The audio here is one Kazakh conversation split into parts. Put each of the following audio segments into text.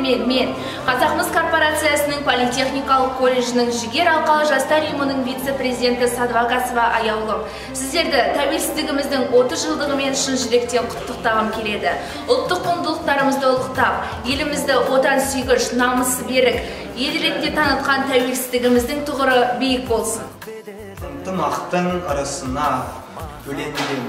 Сіздермен мен, Қазақмыс корпорациясының политехникалық колледжінің Жігер алқалы жастар ұйымының вице-президенті Садвакасова Аяулым. Сіздерді тәуелсіздігіміздің 30 жылдығымен шын жүректен құттықтағым келеді. Ұлттық құндылықтарымызды ұлықтап, елімізді отан сүйгіш, намысы берік ел ретінде танытқан тәуелсіздігіміздің тұғыры биік болсын. Ынтымақтың ырысына бөленген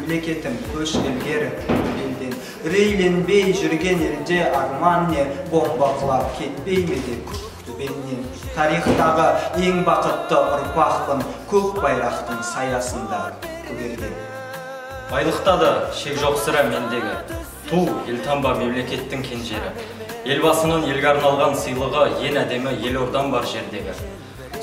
мемлекетім көш ілгері белден. Үрейленбей жүрген елде арман не, бомба құлап кетпей ме де көк төбемнен. Тарихтағы ең бақытты ұрпақпын, көк байрақтың саясында көгерген. Байлықта да шек жоқ сірә мендегі. Ту елтаңба мемлекеттің кен жері. Елбасының елге арналған сыйлығы ең әдемі елордам бар жердегі.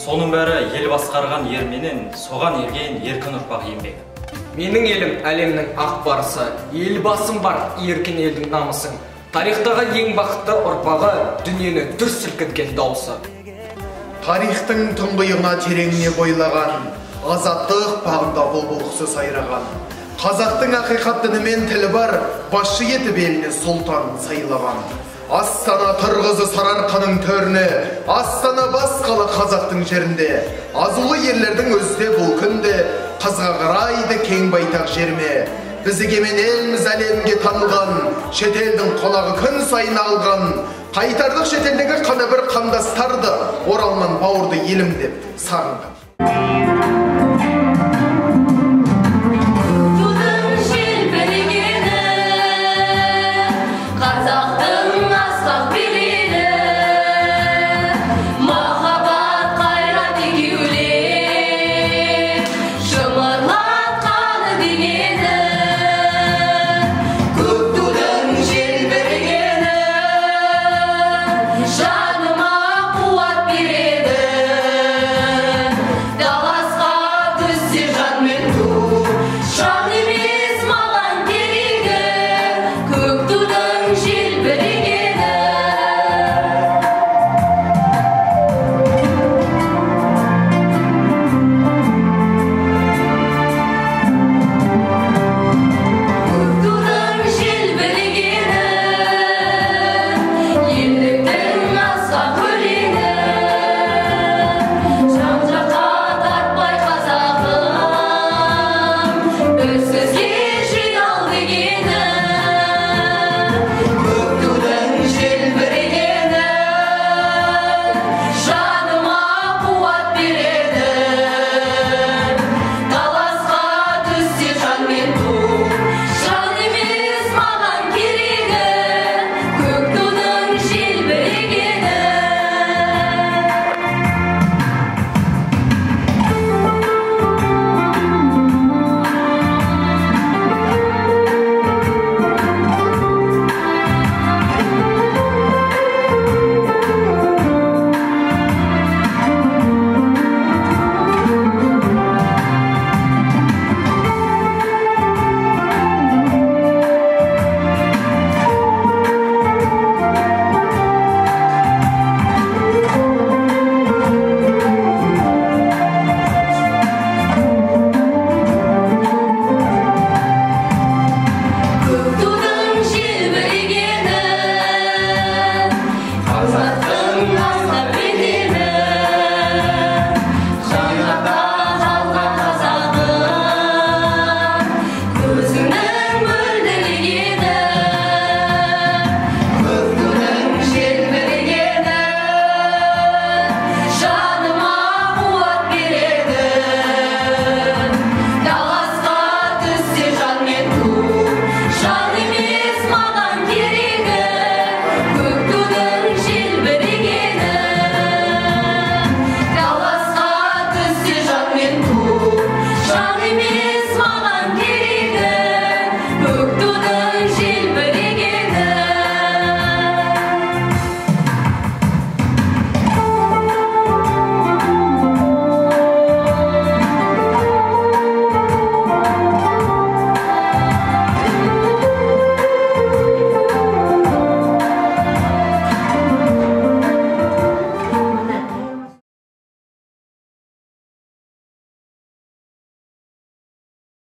Соның бәрі ел басқарған ерменен, соған ерген еркін ұрпақ еңбегі. Менің елім әлемнің ақ барысы, елбасым бар еркін елдің намысың. Тарихтағы ең бақытты ұрпағы, дүниені дүр сілкінткен дауысы. Тарихтың тұңғиығына тереңіне бойлаған, азаттық бағында бұлбұл құсы сайраған. Қазақтың ақиқат дінімен тілі бар, басшы етіп еліне сұлтан сайлаған. Астана тұрғызы Сарыарқаның төріне, Астана бас қала қазақтың жерінде. Азулы ерлердің өзі де бұл күнде, қызға қарайды кең байтақ жеріме. Біз егемен еліміз әлемге танылған, шетелдің қонағы күн сайын алған. Қайтардық шетелдегі қаны бір қандастарды, оралман бауырды елім деп сағынған.